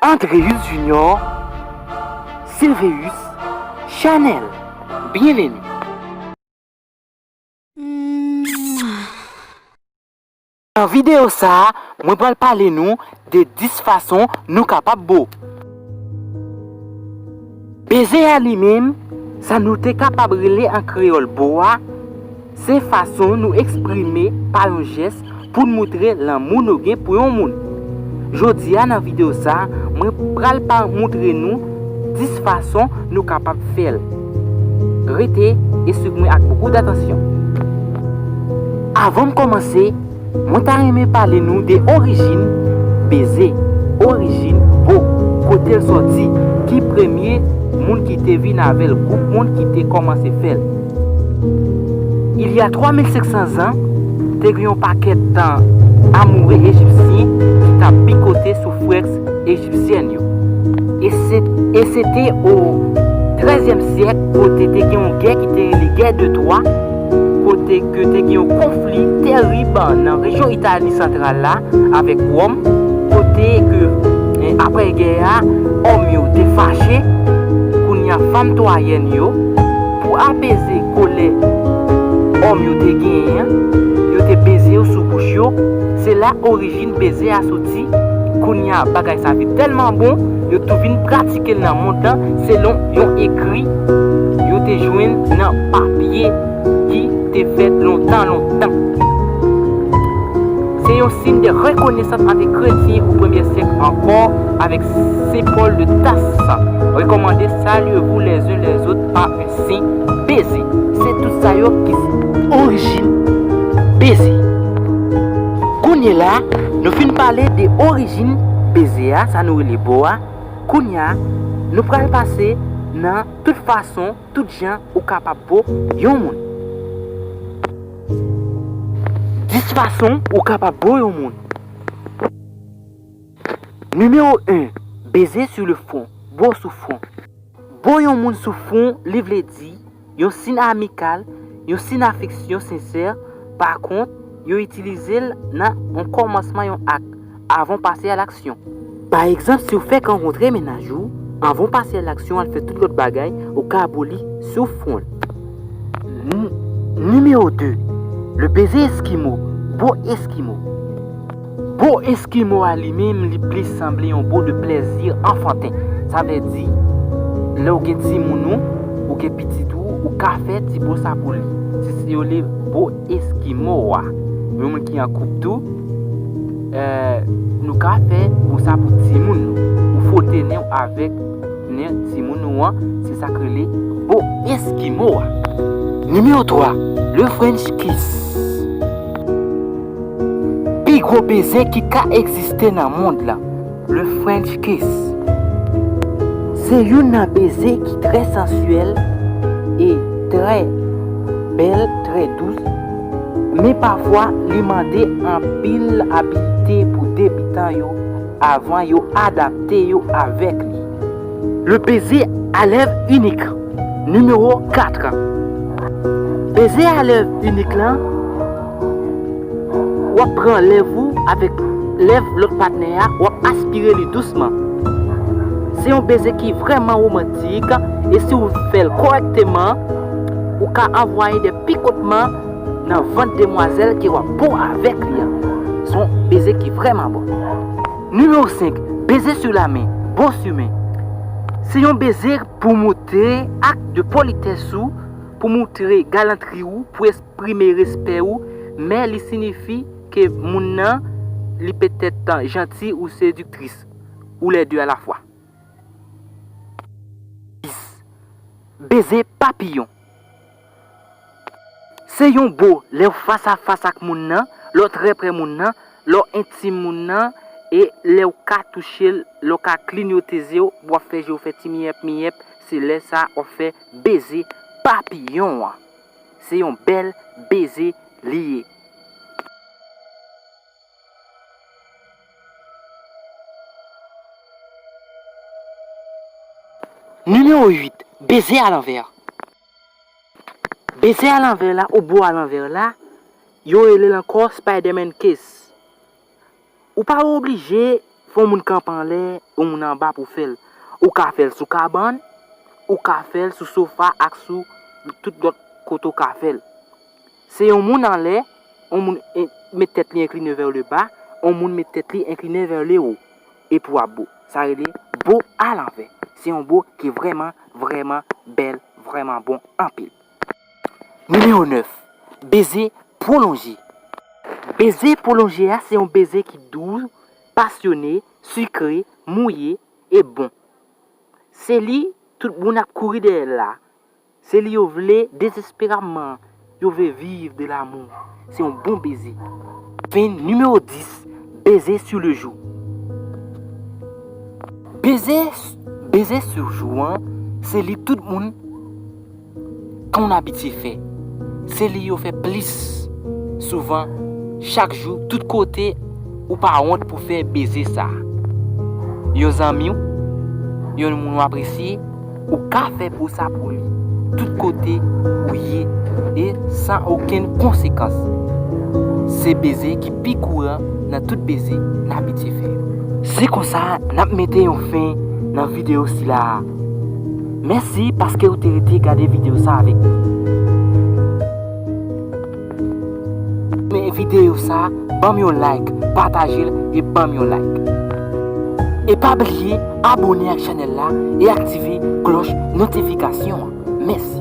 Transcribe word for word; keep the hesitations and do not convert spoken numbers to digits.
Andreus Junior, Silveus Chanel. Byenveni. Nan videyo sa a, mwen pral pale nou de dis fason nou kapab bo. Beze a li menm, sa nou te kapab rele an kreyòl bo a, se fason nou eksprime pa yon jès pou n moutre lanmou nou gen pou yon moun. Jodi a, nan videyo sa a, mwen pral pa moutre nou dis fason nou kapab fè l. Rete e swiv mwen ak bokou datansyon. Avan m kòmanse, mwen ta renmen pale nou de orijin beze, orijin bo, kote l sòti, ki premye moun ki te vin avè l, gwoup moun ki te kòmanse fè l. Il y a twa mil senk san zan, te gen yon pakèt amoure ejipsyen ki t ap pikote soufrans ejipsyèn yo. E se, e se te o trèzyèm syèk, kote te gen yon gè ki te rele gè de Twa, kote ke te gen yon konfli tèrib nan rejyon Itali santral la avèk Wòm, kote ke, eh, apre gè a, òm yo te fache, kounye a fanm twayèn yo, pou apeze kolè òm yo te genyen an, yo te beze yo sou bouch yo. Se la orijin beze a soti. Kounye a, bagay sa vin tèlman bon, yo tou vin pratike l nan mond lan selon yon ekri yo te jwenn nan papye ki te fèt lontan, lontan. Se yon siy de rekonesans avèk kretyen o premye syèk ankò, avèk Sen Pòl de Tas rekòmande: Saluez-vous les uns les autres par un signe baiser. Se tout sa yo ki orijin beze. Kounye la, nou fin pale de orijin beze a, sa nou rele bo a. Kounye a, nou pral pase nan tout fason, tout jan ou kapab bo yon moun. Dis fason ou kapab bo yon moun. Nimewo en, baiser sur le front, bo sou fwon. Bo yon moun sou fwon, li vle di yon siy amikal, yon siy afeksyon sensè. Pa kont, yo itilize l nan yon kòmansman yon ak, avan w pase a laksyon. Pa egzanp, si w fèk rankontre mennaj ou, avan w pase a laksyon al fè tout lòt bagay, ou ka bo li sou fwon l. N-, nimewo de, le baiser eskimo, bo eskimo. Bo eskimo a li menm, li plis sanble yon bo de plèzi anfanten. Sa vle di, lè w gen timoun ou, ou gen pitit ou, ou ka fè ti bo sa pou li. Se, se yo rele bo eskimo a. Yon moun ki an koup tou, eh, nou ka fè bo sa pou timoun nou. Ou fwote nen w avèk nen timoun ou an, se sa k rele bo eskimo a. Nimewo twa, le French kiss. Pi gwo beze ki ka egziste nan mond lan, le French kiss. Se youn nan beze ki trè sansyèl e trè bèl, trè dous, men pafwa li mande anpil abilite pou debitan yo avan yo adapte yo avèk li. Le baiser à lèvres uniques, nimewo kat. Beze a lèv inik lan, w ap pran lèv ou avèk lèv lòt patnè a, w ap aspire li dousman. Se yon beze ki vrèman womantik, e si w fè l kòrèkteman, ou ka anvwaye de pikotman nan vant demwazèl ke w ap bo avèk li an. Se yon beze ki vrèman bon. Nimewo senk, beze sou lamen, bo sou men. Se yon beze pou moutre ak de politès ou, pou moutre galantri ou, pou eksprime respè ou, men li siyifi ke moun nan, li petèt janti ou sediktris, ou lè de alafwa. Beze papiyon. Se yon bo lè w fas a fas ak moun nan, lè w trè prè moun nan, lè w entim moun nan, e lè w ka touche l, lè w ka klinyote zye w, w ap fè je w fè ti miyèp miyèp, se lè sa a w ap fè beze papiyon an. Se yon bèl beze li ye. Nimewo uit, beze alanvè. Beze alanvè la, ou bo alanvè la, yo rele l ankò Spider-Man kiss. Ou pa oblije Pou yon moun kanpe anlè, yon moun anba pou fè l. Ou ka fè l sou kabann, ou ka fè l sou sofa ak sou tout lòt kote w ka fè l. Se yon moun anlè, yon moun en- met tèt li enkline vers le bas, yon moun met tèt li enkline vers le haut. Epi w ap bo. Sa rele bo alanvè. Se yon bo ki vrèman, vrèman bèl, vrèman bon anpil. Nimewo nèf, beze pwolonje. Beze pwolonje a se yon beze ki dou, pasyone, sikre, mouye e bon. Se li tout moun ap kouri dèyè l la. Se li yo vle dezespereman. Yo vle viv de l'amour. Se yon bon beze. Fen nimewo dis, beze sur le joue. Beze, beze sur joue an, se li tout moun konn abitye fè. Se li yo fè plis souvan chak jou, tout kote, ou pa wont pou fè beze sa. Yon zanmi w, yon moun w apresye, ou ka fè bo sa pou li, tout kote ou ye, e san okenn konsekans. Se beze ki pi kouran nan tout beze n abitye fè yo. Se konsa n ap mete yon fen nan videyo sila a. Mèsi paske w te rete gade videyo sa avèk nou. Men videyo sa, ban m yon like, pataje l e ban m yon like. E pa bliye abone ak chanèl la e aktive klòch notifikasyon an. Mèsi.